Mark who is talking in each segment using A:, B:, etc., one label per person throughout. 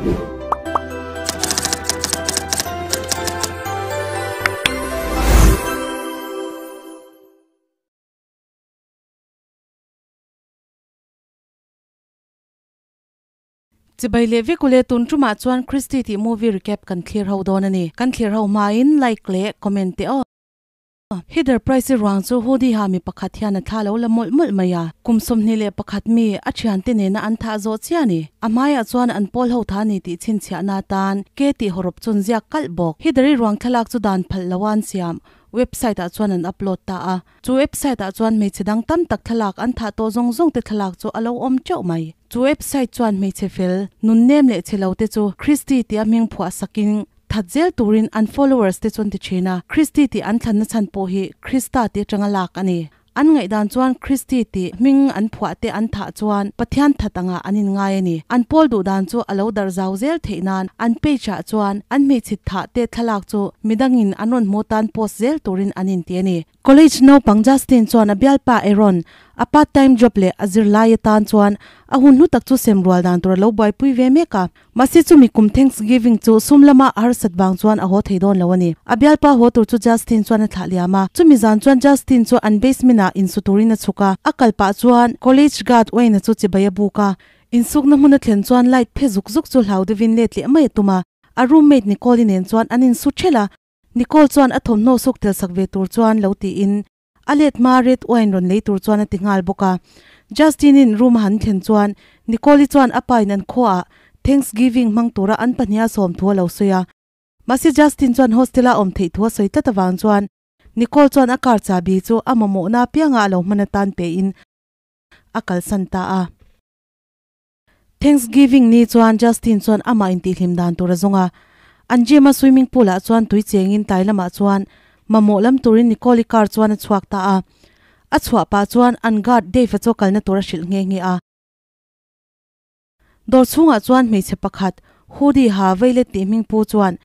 A: Chibai leh vek ule tun tumah chuan Christy tih movie recap kan thlir ho dawn a ni. Kan thlir ho hmain like leh comment teh aw. Heather Price-i ruang chu hoodie ha mi pakhat hian a thla lo la mawlh mawlh mai a, kum 21 mi a thiante nena an thah zawh chiah a ni. A hmaiah chuan an pawl ho tha ni tih chhinchhiahna atan ke tih hawrawp chun ziak kalh bawk. Heather-i ruang thlalak chu dan phalh loa an siam website ah chuan an upload ta a. Chu website ah chuan hmeichhe dang tam tak thlalak an thah tawh zawng zawng te thlalak chu a lo awm teuh mai. Chu website chuan hmeichhe fel, nunnem leh chhe lo te chu Christy tia hming phuah sakin that zel turin an followers te chuan ti thin a. Christy tih an thlanna chhan pawh hi Krista tih atanga lak a ni. An ngaihdan chuan Christy tih hming an phuah te an thah chuan Pathian that angah an inngai a ni. An pawl duh dan chu a lo darh zau zel theih nan an page ah chuan an hmeichhe thah te thlalak chu midangin an rawn hmuh tan post zel turin an inti a ni. College naupang Justin chuan a bialpa Aaron, a part time job leh a zirlai atan chuan a hun hlu tak chu sem rual dan tur a lo buaipui ve mek a. Mahse chumi kum Thanksgiving chu sum lama a harsat vang chuan a haw thei dawn lo a ni. A bialpa haw tur chu Justin chuan a thlah liam a. Chumi zan chuan Justin chu an basement ah insu turin a chhuk a. A kal pah chuan college guard Wayne-a chu chibai a buk a. Insukna hmun a thlen chuan light phe zuk zuk chu hlau deuhin let leh mai a tum a. A roommate Nicole-i nen chuan an insu ṭhelh a. Nicole chuan a thawmhnaw suk tel sak ve tur chuan lo tiin a let hma red wine rawn lei tur chuan a ti nghal bawk a. Justin-in room a han thlen chuan Nicole-i chuan a pa in an khuaah Thanksgiving hmang tura an pahniha sawm thu a lo sawi a. Mahse Justin chuan hostel-a awm theih thu a sawi tlat avang chuan Nicole chuan a car chahbi chu a mamawhna apianga a lo hman atan pein a kalsan ta a. Thanksgiving ni chuan Justin chuan amah intihhlim dan tur a zawng a. An gym a swimming pool ah chuan tui chengin tlai lamah chuan mamawh lam turin Nicole-i car chuan a chhuak ta a. A chhuah pah chuan an guard Dave-a chu a kalna tur a hrilh nghe nghe a. Dawr chhungah chuan hmeichhe pakhat hoodie ha veilet tih hming pu chuan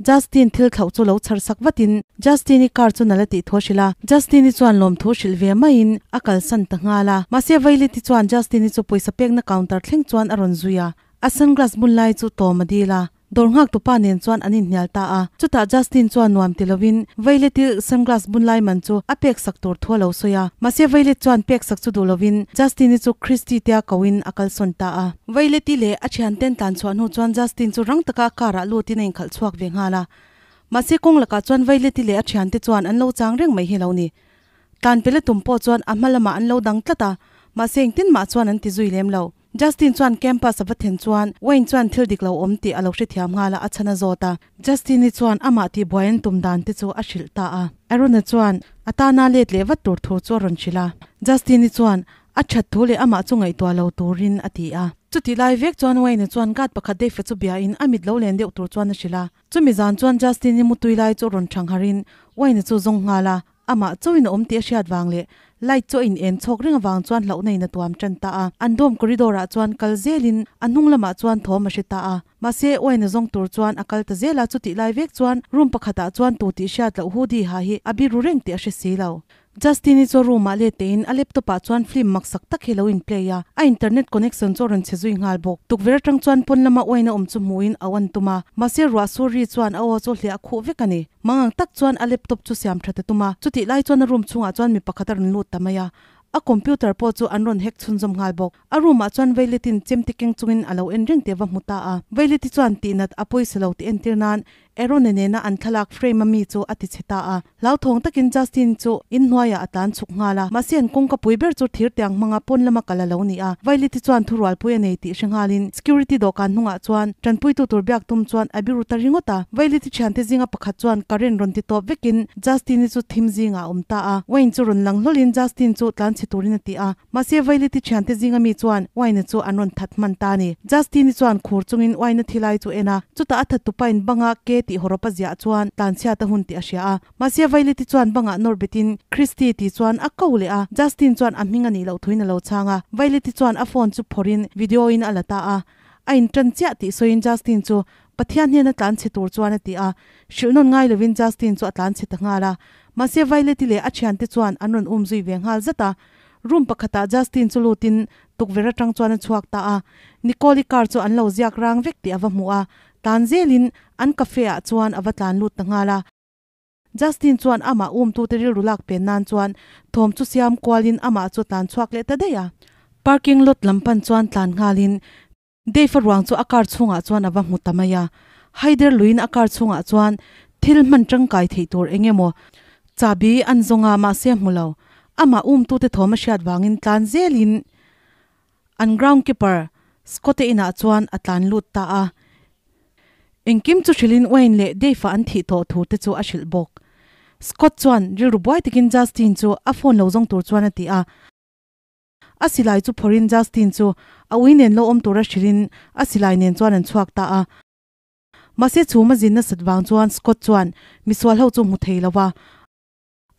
A: Justin thil thlauh chu lo chhar sak vatin Justin-i car chu nala tih thu a hrilh a, Justin-i chuan lawmthu hrilh ve maiin a kalsan ta nghal a. Mahse Violet-i chuan Justin-i chu pawisa pekna counter thleng chuan a rawn zui a, a sunglass bun lai chu tawm a dil a, dawr nghak tupa nen chuan an inhnial ta a. Chutah Justin chuan nuam ti lovin Violet-i sunglass bun lai man chu a pek sak tur thu a lo sawi a, mahse Violet chuan pek sak chu duh lovin Justin-i chu Christy tia koin a kalsawn ta a. Violet-i leh a thianten tlan chhuah hnu chuan Justin chu rang taka a car ah lutin a inkhalh chhuak ve nghal a. Mahse kawng lakah chuan Violet-i leh a thiante chuan an lo chang reng mai hi lo ni. Tlan pela tum pawh chuan a hma lamah an lo dang tlat a, mahse engtin mah chuan an ti zui lem lo. Justin chuan campus a va then chuan Wayne chuan thil dik lo awm tih a lo hrethiam nghal a, a chhan a zawt a. Justin-i chuan amah tihbuai an tum dan te chu a hrilh ta a. Aaron-a chuan a tana let leh vat tur thu chu a rawn hrilh a. Justin-i chuan A that thu leh amah chu ngaihtuah lo turin a ti a. Chutih lai vek chuan Wayne-a chuan guard pakhat Dave-a chu biain a mit lo len deuh tur chuan a hrilh a. Chumi zan chuan Justin-i mutui lai chu rawn thang harin Wayne-a chu zawng nghal a. Amah chauhin a awm tih a hriat vang leh light chu a in en chhawk reng avang chuan hlauhna in a tuam tan ta a. An dorm corridor-ah chuan kal zelin a hnung lamah chuan thawm a hre ta a. Mahse, Wayne-a zawng tur chuan a kal ta zel a, chutih lai vek chuan room pakhatah chuan tu tih hriat loh hoodie ha hi a biru reng tih a hre si lo. Justin-i chu room ah let tein a laptop ah chuan film maksak tak hi lo in play a, a internet connection chu a rawn che zui nghal bawk. Tukverh atang chuan pawn lama wine a awm chu hmuhin a on tum a, mahse ruah sur ri chuan a aw chu hliah a khuh vek a ni. Mangang tak chuan a laptop chu siam that a tum a, chutih lai chuan a room chhungah chuan mi pakhat a rawn lut ta mai a, a computer pawh chu an rawn hack chhunzawm nghal bawk. A room ah chuan Violet-in chemte keng chungin a lo en reng teh va hmu ta a, Violet-i chuan tihnat a pawisa lo tih entir nan Aaron-a nena an thlalak frame a mi chu a ti chhe ta a. Hlauthawng takin Justin chu inhnuaiah a tlan chhuk nghal a. Mahse an kawngka pui ber chu thir tiang hmanga pawn lama kal a lo ni a. Violet-i chuan thurualpui a nei tih hre nghalin security dawhkan hnungah chuan tanpuitu tur biak tum chuan a biru ta ringawt a. Violet-i thiante zinga pakhat chuan current rawn ti tawp vekin Justin-i chu thim zingah a awm ta a. Wayne chu rawn lang hlawlin Justin chu tlan chhe turin a ti a. Mahse Violet-i thiante zinga mi chuan wine chu an rawn that hman ta a ni. Justin-i chuan khur chungin wine-a thilai chu en a, chutah a that tupain banga ke tih hawrawp a ziah chuan tlanchhiat a hun tih a hria a. Mahse Violet-i chuan bangah nawr betin Christy tih chuan a ko leh a, Justin chuan a hming a nih loh thuin a lo chhang a. Violet-i chuan a phone chu phawrhin video-in a la ta a. A intan chiah tih sawiin Justin chu Pathian hnena tlan chhe tur chuan a ti a, hrilh nawn ngai lovin Justin chu a tlan chhe ta nghal a. Mahse Violet-i leh a thiante chuan an rawn um zui ve nghal zat a. Room pakhatah Justin chu lutin tukverh atang chuan a chhuak ta a. Nicole-i car chu an lo ziak rang vek tih a va hmu a, tlan zelin an cafe ah chuan a va tlan lut ta nghal a. Justin chuan amah umtute rilru lak pen nan chuan thawm chu siam kualin amah chu a tlan chhuak leh ta daih a. Parking lot lam pan chuan tlan nghalin Dave-a ruang chu a car chhungah chuan a va hmu ta mai a. Haider luiin a car chhungah chuan thil hman tangkai theih tur eng emaw chahbi an zawng a, mahse a hmu lo. Amah umtute thawm a hriat vangin tlan zelin an ground keeper Scott-a inah chuan a tlan lut ta a. Engkim chu hrilhin Wayne leh Dave-a an thih tawh thu te chu a hrilh bawk. Scott chuan rilru buai takin Justin chu a phone lo zawng tur chuan a ti a. A silai chu phawrhin Justin chu a ui nen lo awm tura hrilhin a silai nen chuan an chhuak ta a. Mahse chhum a zin nasat vang chuan Scott chuan misual ho chu hmu thei lo va.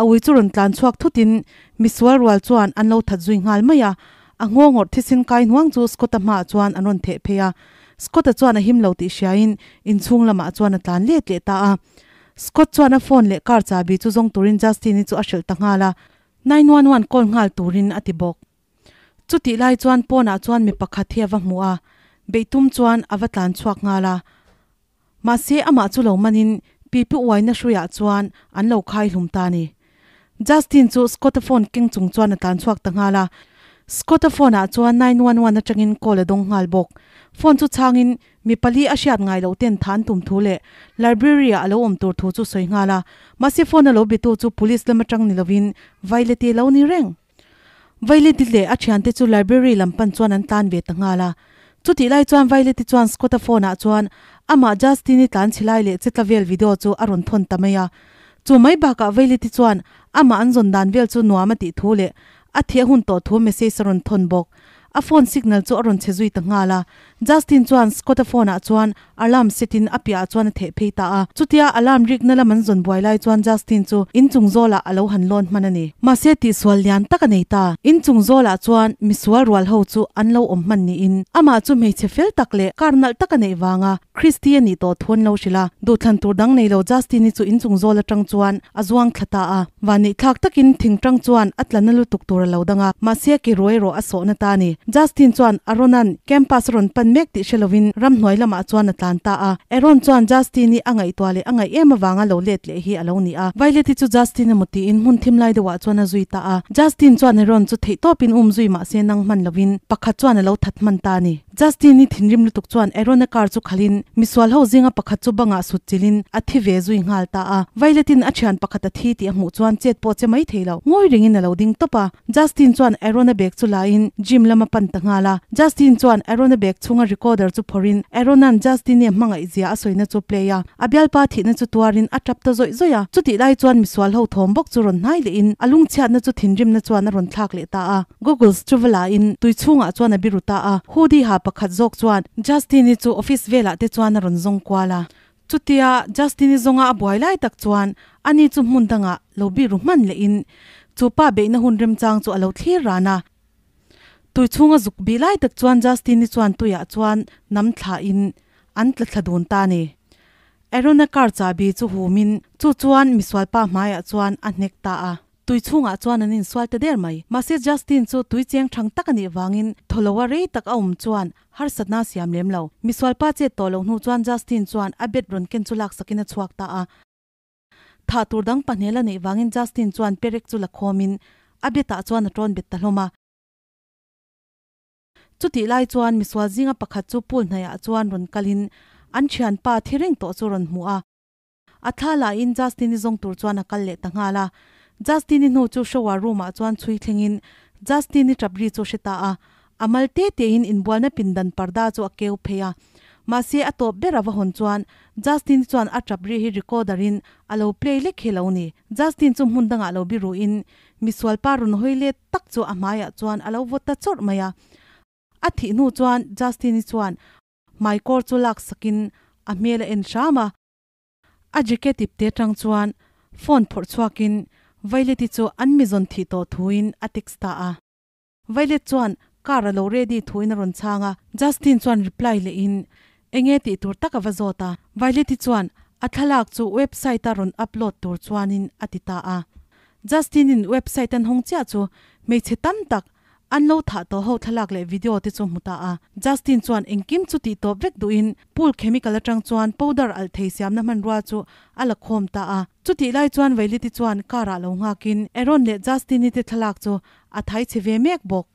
A: A ui chu rawn tlan chhuak thutin misual rual chuan an lo that zui nghal mai a. A nghawngawrh thisen kai hnuang chu Scott-a hmaah chuan an rawn theh phei a. Scott-a chuan a him lo tih hriain inchhung lamah chuan a tlan let leh ta a. Scott chuan a phone leh car chahbi chu zawng turin Justin-i chu a hrilh ta nghal a. 911 call nghal turin a ti bawk. Chutih lai chuan pawnah chuan mi pakhat hi a va hmu a, beihtum chuan a va tlan chhuak nghal a. Mahse amah chu lo manin pipi uaina hruiah chuan an lo khai hlum ta a ni. Justin chu Scott-a phone keng chung chuan a tlan chhuak ta nghal a. Scott-a phone-ah chuan 911 atangin call a dawng nghal bawk. Phone chu chhangin Mi pali a hriat ngai loh ten than tum thu leh library ah a lo awm tur thu chu sawi nghal a, mahse phone a lo be tu chu police lam atang ni lovin Vaileti a lo ni reng. Vaileti leh a thiante chu library lam pan chuan an tlan ve ta nghal a. Chutih lai chuan Vaileti chuan Scott-a phone ah chuan amah Justin-i tlan chhi lai leh che tla vel video chu a rawn thawn ta mai a. Chu mai bakah Vaileti chuan amah an zawn dan vel chu nuam a tih thu leh a thih a hun tawh thu message a rawn thawn bawk. A phone signal chu a rawn chhe zui ta nghal a. Justin chuan Scott-a phone ah chuan alarm set in a piah ah chuan a theh phei ta a. Chutia alarm rikna lam an zawn buai lai chuan Justin chu inchung zawlah a lo han lawn hman a ni. Mahse tihsual lian tak a nei ta. Inchung zawlah chuan misual rual ho chu an lo awm hman niin amah chu hmeichhe fel tak leh kar nalh tak a neih vanga Christy a nih tawh thu an lo hrilh a. Duhthlan tur dang nei lo Justin-i chu inchung zawl atang chuan a zuang thla ta a. Vanneih thlak takin thingtang chuan a tla na lutuk tur a lo dang a, mahse a ke ruai erawh a sawhna ta a ni. Justin chuan Aaron-a'n campus a rawn pan mek tih hre lovin ramhnuai lamah chuan a tlan ta a. Aaron chuan Justin-i a ngaihtuah leh a ngaih em avanga lo let leh hi a lo ni a. Violet-i chu Justin emaw tiin hmun thim lai deuhah chuan a zui ta a. Justin chuan Aaron chu theihtawpin um zui mahse nang hman lovin pakhat chuan a lo that hman ta a ni. Justin-i thinrim lutuk chuan Aaron-a car chu khalhin misual ho zinga pakhat chu bangah sut chilhin a thi ve zui nghal ta a. Violet-in a thian pakhat a thi tih a hmuh chuan chet pawh che mai thei lo. Ngawi ringin a lo ding tawp a. Justin chuan Aaron-a bag chu lain gym lam a pan ta nghal a. Justin chuan Aaron-a bag chhunga recorder chu phawrhin Aaron-a'n Justin-i a hmangaih zia a sawina chu play a. A bialpa thihna chu tuarin a tap ta zawih zawih a. Chutih lai chuan misual ho thawm bawk chu rawn hnai lehin a lungchhiatna chu thinrimna chuan a rawn thlak leh ta a. Goggles chu va lahin tui chhungah chuan a biru ta a, hoodie ha pakhat zawk chuan Justin-i chu office velah te chuan a rawn zawng kual a. Chutia Justin-i zawnga a buai lai tak chuan ani chu hmun dangah lo biru hman lehin chu pa beihna hun remchang chu a lo thlir ran a. Tui chhunga zuk bih lai tak chuan Justin-i chuan tuiah chuan nam thlahin an tla thla dun ta a ni. Aaron-a car chahbi chu humin chu chuan misualpa hmaiah chuan a hnek ta a. Tui chhungah chuan an insual ta der mai. Mahse Justin chu tui cheng thang tak a nih vangin thawloa rei tak a awm chuan harsatna a siam lem lo. Misualpa chet tawh loh hnu chuan Justin chuan a bed rawn ken chu laksakin a chhuak ta a. Thah tur dang pahnel a neih vangin Justin chuan perek chu la khawmin a bed ah chuan a tawn bet ta hlawm a. Chutih lai chuan misual zinga pakhat chu pool hnaihah chuan rawn kalin an thianpa thi reng tawh chu rawn hmu a. A thla lahin Justin-i zawng tur chuan a kal leh ta nghal a. Justin-i hnu chu shower room-ah chuan chhui thlengin Justin-i tap ri chu a hre ta a. A mal te tein inbualna pindan parda chu a keu phei a. Mahse a tawp ber a va hawn chuan Justin-i chuan a tap ri hi recorder-in a lo play lek hi lo ni. Justin chu hmun dangah lo biruin misualpa rawn hawi let tak chu a hmaiah chuan a lo vawt ta chawrh mai a. A thih hnu chuan Justin-i chuan hmaikawr chu laksakin a hmel a en hram a. A jacket ipte atang chuan phone phawrh chhuakin Violet-i chu an mi zawn thih tawh thuin a text ta a. Violet chuan car a lo ready thuin a rawn chhang a. Justin chuan reply lehin enge tih tur tak a va zawt a. Violet-i chuan a thlalak chu website-a rawn upload tur chuanin a ti ta a. Justin-in website an hawng chiah chu Hmeichhe tam tak an lo thah tawh ho thlalak leh video te chu hmu ta a. Justin chuan engkim chu tih tawp vek duhin pool chemical atang chuan powder alh thei siamna hmanrua chu a la khawm ta a. Chutih lai chuan Vailiti chuan car ah lo nghakin Aaron leh Justin-i te thlalak chu a thai chhe ve mek bawk.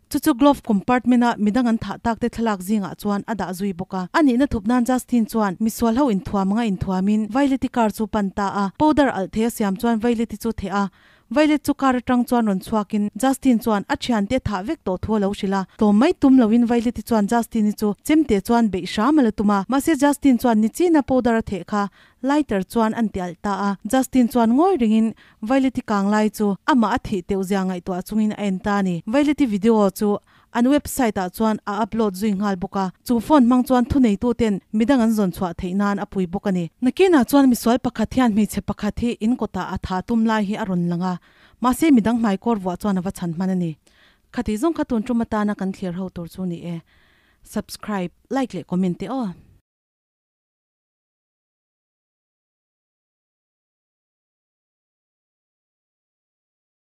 A: Chu chu glove compartment a midang an thah tak te thlalak zingah chuan a dah zui bawk a. A nihna thup nan Justin chuan misual ho inthuam anga inthuamin Vaileti car chu pan ta a. Powder alh thei a siam chuan Vaileti chu theh a. Violet chu car atang chuan rawn chhuakin Justin chuan a thiante thah vek tawh thu a lo hrilh a. Tlawm mai tum loin Violet-i chuan Justin-i chu chemte chuan beih hram a la tum a. Mahse Justin chuan nichina powder a theh kha lighter chuan an ti alh ta a. Justin chuan ngawi ringin Violet-i kang lai chu amah a thih teuh zia ngaihtuah chungin a en ta a ni. Violet-i video chu An website ah chuan a upload zui nghal bawk a, chu phone hmang chuan thuneitu ten midang an zawn chhuah theih nan a pui bawk a ni. Nakinah chuan misual pakhat hian hmeichhe pakhat hi in kawtah a tha tum lai hi a rawn lang a, mahse midang hmaikawr vuah chuan a va chhan hman a ni. Khati zawng kha tun tum atana kan thlir ho tur chu ni e. Subscribe, like leh comment te aw.